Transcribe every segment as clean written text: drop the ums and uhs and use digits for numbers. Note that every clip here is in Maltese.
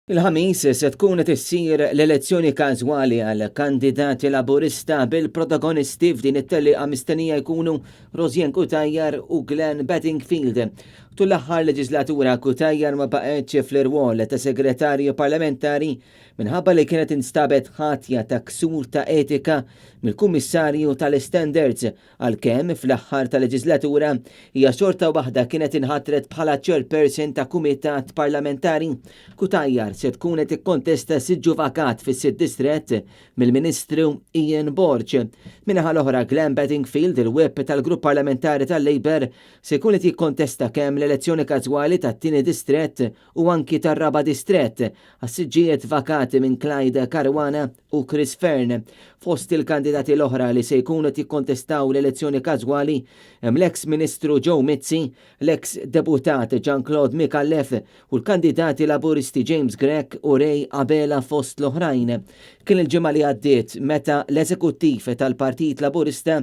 Il-Ħamis se tkun qed issir l-elezzjoni każwali għal kandidati Laburista bil-protagonisti f'din it-tellieqa mistennija jkunu Rosianne Cutajar u Glenn Bedingfield. Tul l-aħħar leġislatura Cutajar ma baqgħetx fl-irwol ta' segretarju parlamentari minħabba li kienet instabet ħatja ta' ksur ta' etika mill-Kummissarju tal-Istandards Għalkemm fl-aħħar tal-leġislatura hija xorta waħda kienet inħatret bħala chairperson ta' kumitat parlamentari, Cutajar se tkun qed tikkontesta siġġu vakat fis-sitt distrett mill-Ministru Ian Borg. Min-naħa l-oħra Glenn Bedingfield, il-Whip tal-Grupp Parlamentari tal-Labour, se jkun qed jikkontesta kemm l-elezzjoni każwali tat-tieni distrett u anki tar-raba' distrett għas-siġġijiet vakati minn Clyde Caruana u Chris Fearne. Fost il-kandidati l-oħra li se jkunu qed jikkontestaw l-elezzjoni każwali hemm l-eks Ministru Joe Mizzi, l-eks Deputat Jean Claude Micallef u l-kandidati Laburisti James Grech u Ray Abela fost l-oħrajn. Kien il-ġimgħa li għaddiet meta l-Eżekuttiv tal-Partit Laburista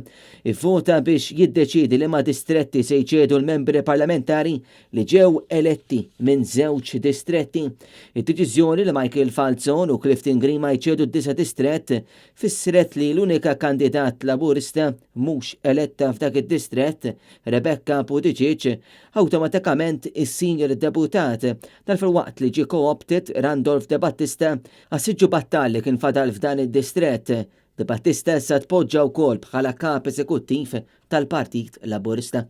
ivvota biex jiddeċiedi liema distretti se jċedu l-membri parlamentari li ġew eletti minn żewġ distretti. Id-deċiżjoni li Michael Falzon u Clifton Grima jċedu d-disa' distrett fissret li l-unika kandidat Laburista mhux eletta f'dak id-distrett, Rebecca Buttigieg, awtomatikament issir deputat. Dan filwaqt li ġie co-opted Randolph De Battista għas-siġġu battal li kien fadal f'dan id-distrett. De Battista issa tpoġġa wkoll bħala kap eżekuttiv tal-Partit Laburista.